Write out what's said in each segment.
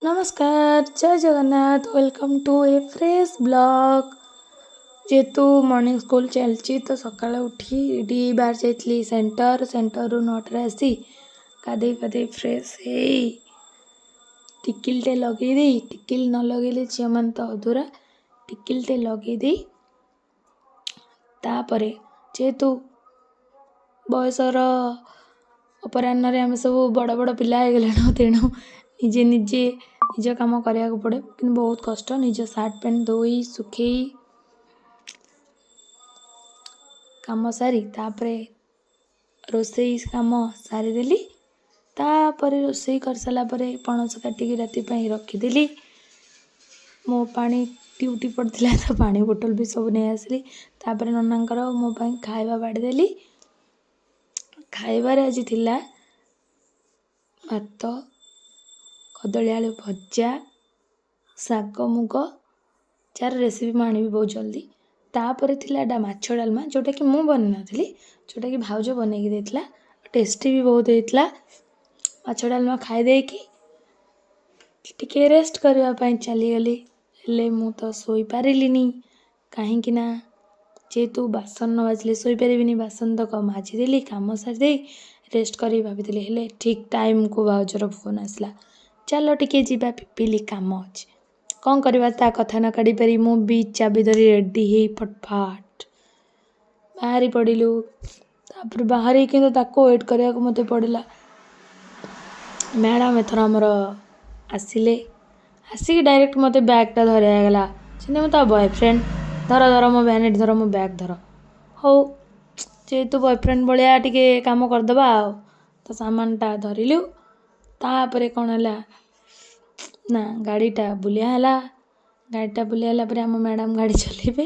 ନମସ୍କାର, ଜୟ Jagannath. Welcome to a fresh vlog. ଯେହେତୁ ମର୍ଣ୍ଣିଂ ସ୍କୁଲ ଚାଲିଛି, ତ ସକାଳେ ଉଠି ରେଡ଼ି ବାହାରି ଯାଇଥିଲି ସେଣ୍ଟର। ସେଣ୍ଟରରୁ 9ଟାରେ ଆସି ଗାଧେଇ ପାଧେଇ ଫ୍ରେଶ୍ ହେଇ ଟିକିଲିଟେ ଲଗେଇ ଦେଇ, ଟିକିଲି ନ ଲଗେଇଲେ ଝିଅମାନେ ତ ଅଧୁରା, ଟିକିଲିଟେ ଲଗେଇ ଦେଇ ତାପରେ ଯେହେତୁ ବୟସର ଅପରାହ୍ନରେ ଆମେ ସବୁ ବଡ଼ ବଡ଼ ପିଲା ହେଇଗଲେଣି, ତେଣୁ ନିଜେ ନିଜେ ନିଜ କାମ କରିବାକୁ ପଡ଼େ। କିନ୍ତୁ ବହୁତ କଷ୍ଟ, ନିଜ ସାର୍ଟ ପ୍ୟାଣ୍ଟ ଧୋଇ ଶୁଖେଇ କାମ ସାରି ତାପରେ ରୋଷେଇ କାମ ସାରିଦେଲି। ତାପରେ ରୋଷେଇ କରିସାରିଲା ପରେ ପଣସ କାଟିକି ରାତି ପାଇଁ ରଖିଦେଲି। ମୋ ପାଣି ଡ୍ୟୁଟି ପଡ଼ିଥିଲା, ତ ପାଣି ବୋଟଲ ବି ସବୁ ନେଇ ଆସିଲି। ତାପରେ ନନାଙ୍କର ମୋ ପାଇଁ ଖାଇବା ବାଢ଼ିଦେଲି। ଖାଇବାରେ ଆଜି ଥିଲା ଭାତ, କଦଳୀ ଆଳୁ ଭଜା, ଶାଗ ମୁଗ, ଯାହାର ରେସିପି ମୁଁ ଆଣିବି ବହୁତ ଜଲ୍ଦି। ତାପରେ ଥିଲା ଏଇଟା ମାଛ ଡାଲମା, ଯେଉଁଟାକି ମୁଁ ବନେଇ ନଥିଲି, ଯେଉଁଟାକି ଭାଉଜ ବନେଇକି ଦେଇଥିଲା। ଟେଷ୍ଟି ବି ବହୁତ ହେଇଥିଲା। ମାଛ ଡାଲମା ଖାଇ ଦେଇକି ଟିକେ ରେଷ୍ଟ କରିବା ପାଇଁ ଚାଲିଗଲି। ହେଲେ ମୁଁ ତ ଶୋଇପାରିଲିନି, କାହିଁକି ନା ଯେହେତୁ ବାସନ ନ ମାଜିଲେ ଶୋଇପାରିବିନି। ବାସନ ତକ ମାଜିଦେଲି, କାମ ସାରିଦେଇ ରେଷ୍ଟ କରିବି ଭାବିଥିଲି। ହେଲେ ଠିକ୍ ଟାଇମ୍କୁ ଭାଉଜର ଫୋନ୍ ଆସିଲା, ଚାଲ ଟିକେ ଯିବା ପିପିଲି, କାମ ଅଛି। କ'ଣ କରିବା, ତା କଥା ନ କାଢ଼ିପାରି ମୁଁ ବି ଚାବି ଧରି ରେଡ଼ି ହେଇ ଫଟଫାଟ ବାହାରି ପଡ଼ିଲୁ। ତାପରେ ବାହାରି କିନ୍ତୁ ତାକୁ ୱେଟ୍ କରିବାକୁ ମୋତେ ପଡ଼ିଲା। ମ୍ୟାଡ଼ାମ୍ ଏଥର ଆମର ଆସିଲେ, ଆସିକି ଡାଇରେକ୍ଟ ମୋତେ ବ୍ୟାଗ୍ଟା ଧରାଇଗଲା, ଯେମିତି ମୁଁ ତା ବୟଫ୍ରେଣ୍ଡ। ଧର ଧର ମୋ ଭ୍ୟାନିଟି ଧର, ମୋ ବ୍ୟାଗ୍ ଧର। ହଉ, ଯେହେତୁ ବୟଫ୍ରେଣ୍ଡ ଭଳିଆ ଟିକେ କାମ କରିଦେବା ଆଉ, ତ ସାମାନଟା ଧରିଲୁ। ତାପରେ କ'ଣ ହେଲା ନା ଗାଡ଼ିଟା ବୁଲିଆ ହେଲା। ଗାଡ଼ିଟା ବୁଲିଆ ହେଲା ପରେ ଆମ ମ୍ୟାଡ଼ାମ୍ ଗାଡ଼ି ଚଲେଇବେ।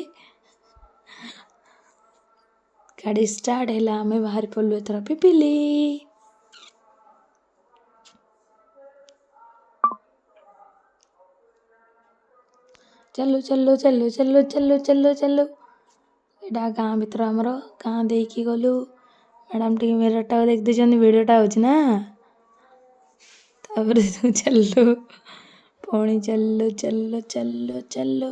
ଗାଡ଼ି ଷ୍ଟାର୍ଟ ହେଲା, ଆମେ ବାହାରି ପଡ଼ିଲୁ ଏଥର ପିପିଲି। ଚାଲୁ ଚାଲୁ ଚାଲୁ ଚାଲୁ ଚାଲୁ ଚାଲୁ ଚାଲୁ। ଏଇଟା ଗାଁ ଭିତର, ଆମର ଗାଁ ଦେଇକି ଗଲୁ। ମ୍ୟାଡ଼ାମ୍ ଟିକେ ମିରର୍ଟାକୁ ଦେଖିଦେଇଛନ୍ତି, ଭିଡ଼ିଓଟା ହେଉଛି ନା। ତାପରେ ଚାଲିଲୁ, ପୁଣି ଚାଲୁ ଚାଲୁ ଚାଲୁ ଚାଲୁ।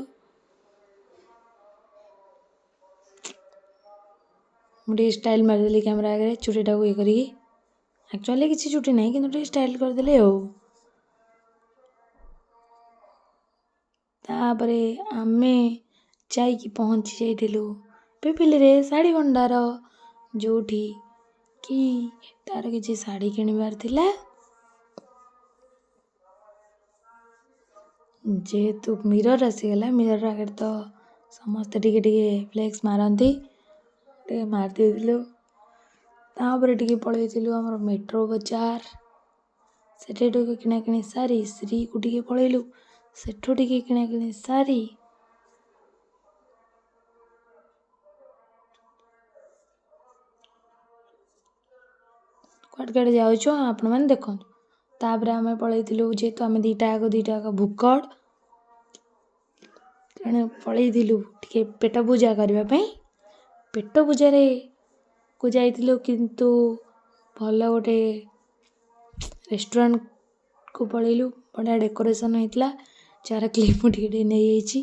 ମୁଁ ଟିକେ ଷ୍ଟାଇଲ୍ ମାରିଦେଲି କ୍ୟାମେରା ଆଗରେ ଚୁଟିଟାକୁ ଇଏ କରିକି। ଆକ୍ଚୁଆଲି କିଛି ଚୁଟି ନାହିଁ, କିନ୍ତୁ ଟିକେ ଷ୍ଟାଇଲ୍ କରିଦେଲି ଆଉ। ତାପରେ ଆମେ ଯାଇକି ପହଞ୍ଚି ଯାଇଥିଲୁ ପିପିଲିରେ ଶାଢ଼ୀ ଭଣ୍ଡାର, ଯେଉଁଠି କି ତାର କିଛି ଶାଢ଼ୀ କିଣିବାର ଥିଲା। ଯେହେତୁ ମିରର୍ ଆସିଗଲା, ମିରର୍ ଆଗରେ ତ ସମସ୍ତେ ଟିକେ ଟିକେ ଫ୍ଲେକ୍ସ ମାରନ୍ତି, ଟିକେ ମାରିଦେଇଥିଲୁ। ତାପରେ ଟିକେ ପଳେଇଥିଲୁ ଆମର ମେଟ୍ରୋ ବଜାର। ସେଠି ଟିକେ କିଣାକିଣି ସାରି ଶ୍ରୀକୁ ଟିକେ ପଳେଇଲୁ। ସେଠୁ ଟିକେ କିଣାକିଣି ସାରି କୁଆଡ଼େ କୁଆଡ଼େ ଯାଉଛୁ ଆପଣମାନେ ଦେଖନ୍ତୁ। ତାପରେ ଆମେ ପଳେଇଥିଲୁ, ଯେହେତୁ ଆମେ ଦୁଇଟା ଯାକ ଭୋକଡ଼, ତେଣୁ ପଳେଇଥିଲୁ ଟିକେ ପେଟ ପୂଜା କରିବା ପାଇଁ। ପେଟ ପୂଜାରେ କୁ ଯାଇଥିଲୁ, କିନ୍ତୁ ଭଲ ଗୋଟେ ରେଷ୍ଟୁରାଣ୍ଟକୁ ପଳେଇଲୁ। ବଢ଼ିଆ ଡେକୋରେସନ୍ ହେଇଥିଲା, ଯାହାର କ୍ଲିପ୍ ମୁଁ ଟିକେ ଟିକେ ନେଇଯାଇଛି।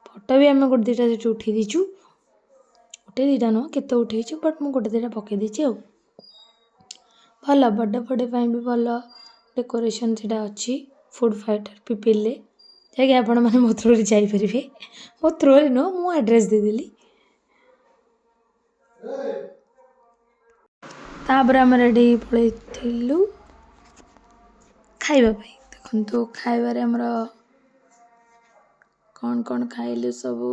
ଫଟୋ ବି ଆମେ ଗୋଟେ ଦୁଇଟା ସେଠି ଉଠେଇ ଦେଇଛୁ। ଗୋଟେ ଦୁଇଟା ନୁହଁ, କେତେ ଉଠେଇଛୁ, ବଟ୍ ମୁଁ ଗୋଟେ ଦୁଇଟା ପକେଇ ଦେଇଛି। ଆଉ ଭଲ ବର୍ଥଡ଼େ ଫର୍ଡ଼େ ପାଇଁ ବି ଭଲ ଡେକୋରେସନ୍ ସେଇଟା ଅଛି। ଫୁଡ଼୍ ଫାଇଟର୍ ପିପିଲିରେ ଯାଇକି ଆପଣମାନେ ମୋ ଥ୍ରୋରେ ଯାଇପାରିବେ। ମୋ ଥ୍ରୋରେ ନୁହଁ, ମୁଁ ଆଡ୍ରେସ୍ ଦେଇଦେଲି। ତାପରେ ଆମେ ରେଡ଼ି ପଳେଇଥିଲୁ ଖାଇବା ପାଇଁ। ଦେଖନ୍ତୁ, ଖାଇବାରେ ଆମର କ'ଣ କ'ଣ ଖାଇଲୁ ସବୁ।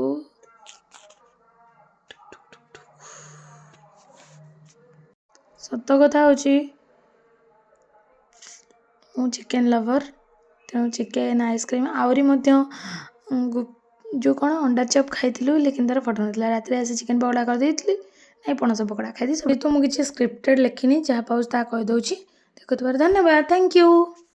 ସତ କଥା ହେଉଛି ମୁଁ ଚିକେନ୍ ଲଭର୍, ତେଣୁ ଚିକେନ୍, ଆଇସ୍କ୍ରିମ୍, ଆହୁରି ମଧ୍ୟ ଯେଉଁ କ'ଣ ଅଣ୍ଡା ଚପ୍ ଖାଇଥିଲୁ, ଲେକିନ୍ ତା'ର ଫଟୋ ନଥିଲା। ରାତିରେ ଆସି ଚିକେନ୍ ପକୋଡ଼ା କରିଦେଇଥିଲି, ନାଇଁ ପଣସ ପକୋଡ଼ା ଖାଇଦେଇ। ଯେହେତୁ ମୁଁ କିଛି ସ୍କ୍ରିପ୍ଟେଡ଼ ଲେଖିନି, ଯାହା ପାଉଛି ତାହା କହିଦେଉଛି। ଦେଖୁଥିବାରୁ ଧନ୍ୟବାଦ, thank you.